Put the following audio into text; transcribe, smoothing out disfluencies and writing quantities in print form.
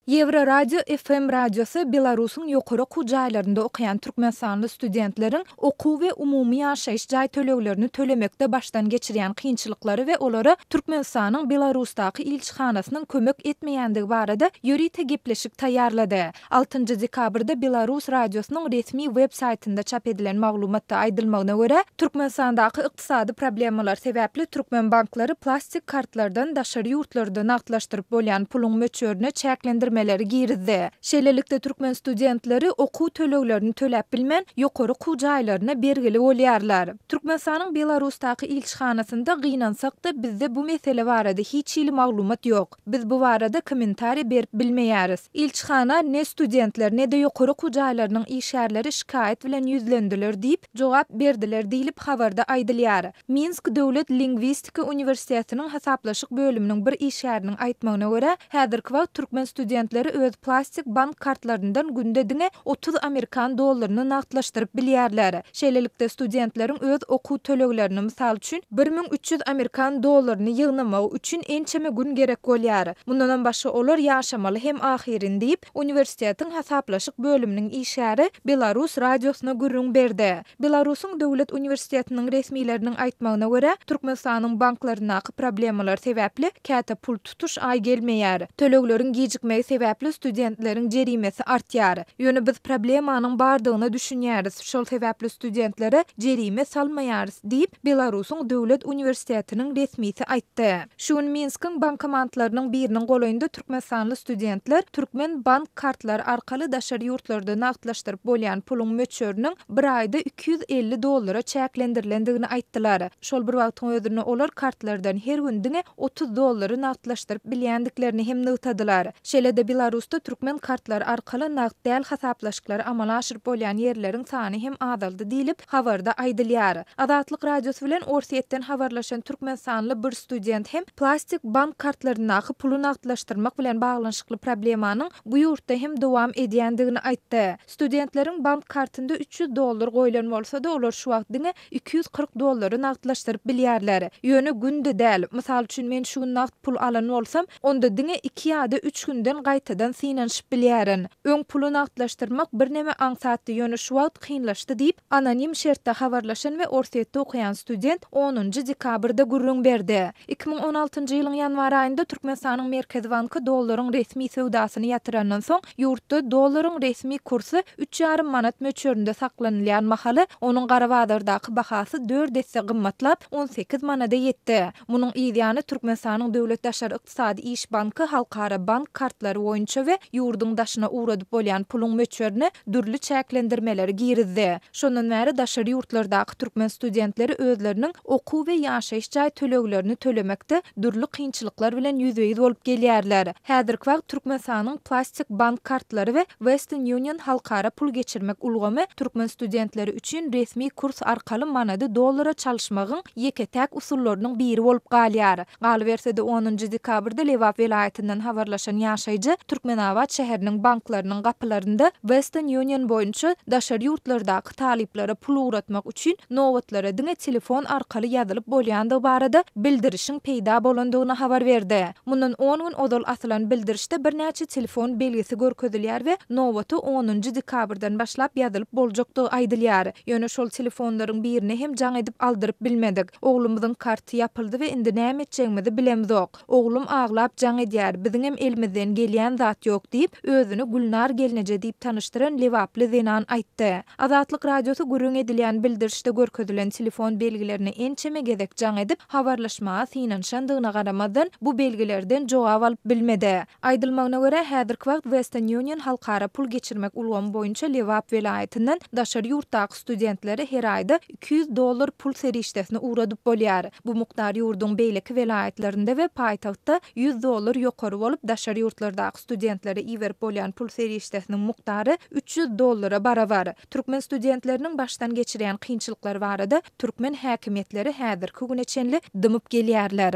Ýewroradio FM radiosy Belarusyň ýokary okuw jaýlarynda okaýan türkmenistanly studentleriň okuw we umumy ýaşaýyş jaý töleglerini tölemekde başdan geçirýän kynçylyklary we olara Türkmenistanyň Belarusdaky ilçihanasynyň kömek etmeýändigi barada ýörite gepleşik taýýarlady. Altynjy dekabrda Belarus radiosynyň resmi web saýtynda çap edilen maglumatda aýdylmagyna görä, Türkmenistandaky ykdysady problemalar sebäpli türkmen banklary plastik kartlardan daşary ýurtlarda nagtlaşdyryp bolýan puluň möçberine çäklendirmeleri girizdi. Şeýlelikde, türkmen studentleri okuw töleglerini töläp bilmän, ýokary okuw jaýlaryna bergili bolýarlar. Türkmenistanyň Belarusdaky ilçihanasynda gynansak-da bizde bu mesele barada hiç hili maglumat ýok. Biz bu barada kommentariý berip bilmeýäris. Ilçihana ne studentler, ne-de ýokary okuw jaýlarynyň işgärleri şikaýat bilen ýüzlendiler diýip, jogap berdiler diýlip, habarda aýdylýar. Minsk döwlet lingwistika uniwersitetiniň hasaplaşyk bölüminiň bir işgäriniň aýtmagyna görä, häzirki wagt türkmen studentleri öz plastik bank kartlaryndan günde diňe 30 amerikan dollaryny nagtlaşdyryp bilýärler. Şeýlelikde, studentleriň öz okuw töleglerini, mysal üçin, 1300 amerikan dollaryny ýygnamagy üçin ençeme gün gerek bolýar. Mundanam başga olar ýaşamaly hem ahyryn diýip, uniwersitetiň hasaplaşyk bölüminiň işgäri Belarus radiosyna gürrüň berdi. Belarusyň döwlet uniwersitetiniň resmileriniň aýtmagyna görä, Türkmenistanyň banklaryndaky problemalar sebäpli käte pul tutuş aý gelmeýär. Tölegleriň gijikmegi sebäpli studentleriň jerimesi artýar. Ýöne biz problemanyň bardygyna düşünýäris, şol sebäpli studentlere jerime salmaýarys diýip, Belarusyň döwlet uniwersitetiniň resmisi aýtdy. Şu gün Minskiň bankomatlarynyň biriniň golaýynda türkmenistanly studentler türkmen bank kartlary arkaly daşary ýurtlarda nagtlaşdyryp bolýan puluň möçberiniň bir aýda 250 dollara çäklendirilendigini aýtdylar. Şol bir wagtyň özünde olar kartlardan her gün diňe 30 dollary nagtlaşdyryp bilýändiklerini hem nygtadylar. Şeýle-de Belarusda türkmen kartlary arkaly nagt däl hasaplaşyklary amala aşyryp bolýan ýerleriň sany hem azaldy diýlip, habarda aýdylýar. Azatlyk Radiosy bilen Orsýetden habarlaşan türkmenistanly bir student hem plastik bank kartlaryndaky puly nagtlaşdyrmak bilen baglanyşykly problemanyň bu ýurtda hem dowam edýändigini aýtdy. Studentleriň bank kartynda 300 dollar goýlan bolsa-da, olar şu wagt diňe 240 dollary nagtlaşdyryp bilýärler. Ýöne günde däl. Mysal üçin, men şu gün nagt pul alan bolsam, onda diňe iki ýa-da üç günden gaýtadan synanyşyp bilýärin. Öň puly nagtlaşdyrmak birneme aňsatdy, ýöne şu wagt kynlaşdy diýip, anonim şertde habarlaşan we Orsýetde okaýan student onunjy dekabrda gürrüň berdi. 2016-njy ýylyň ýanwar aýynda Türkmenistanyň Merkezi banky dollaryň resmi söwdasyny ýatyrandan soň, ýurtda dollaryň resmi kursy üç ýarym manat möçberinde saklanylýan mahaly, onuň gara bazardaky bahasy dört esse gymmatlap, 18 manada ýetdi. Munuň yz ýany, Türkmenistanyň Döwlet daşary ykdysady iş banky halkara bank kartlary boýunça we ýurduň daşyna ugradyp bolýan puluň möçberine dürli çäklendirmeleri girizdi. Şondan bäri daşary ýurtlardaky türkmen studentleri özleriniň okuw we ýaşaýyş jaý töleglerini tölemekde dürli kynçylyklar bilen ýüzbe-ýüz bolup gelýärler. Häzirki wagt Türkmenistanyň plastik bank kartlary we Western Union halkara pul geçirmek ulgamy türkmen studentleri üçin resmi kurs arkaly manady dollara çalyşmagyň ýeke-täk usullarynyň biri bolup galýar. Galyberse-de, onunjy dekabrda Lebap welaýatyndan habarlaşan ýaşaýjy Türkmenabat şäheriniň banklarynyň gapylarynda Western Union boýunça daşary ýurtlardaky talyplara pul ugratmak üçin nobatlara diňe telefon arkaly ýazylyp bolýandygy barada bildirişiň peýda bolandygyny habar berdi. Mundan on gün ozal asylan bildirişde birnäçe telefon belgisi görkezilýär we nobata onunjy dekabrdan başlap ýazylyp boljakdygy aýdylýar. Ýöne şol telefonlaryň birine hem jaň edip aldyryp bilmedik. Oglumyzyň karty ýapyldy we indi näme etjegimizi bilemzok. Oglum aglap jaň edýär, biziňem elimizden gelýän zat ýok diýip, özüni Gülnar gelneje diýip tanyşdyran lebaply zenan aýtdy. Azatlyk Radiosy gürrüň edilýän bildirişde görkezilen telefon belgilerine ençeme gezek jaň edip, habarlaşmaga synanyşandygyna garamazdan, bu belgilerden jogap alyp bilmedi. Aýdylmagyna görä, häzirki wagt Western Union halkara pul geçirmek ulgamy boýunça Lebap welaýatyndan daşary ýurtdaky studentlere her aýda 200 dollar pul serişdesini ugradyp bolýar. Bu mukdar ýurduň beýleki welaýatlarynda we paýtagtda 100 dollar ýokary bolup, daşary ýurtlardaky studentlere iberip bolýan pul serişdesiniň mukdary 300 dollara barabar. Türkmen studentleriniň başdan geçirýän kynçylyklary barada türkmen häkimiýetleri häzirki güne çenli dymyp gelýärler.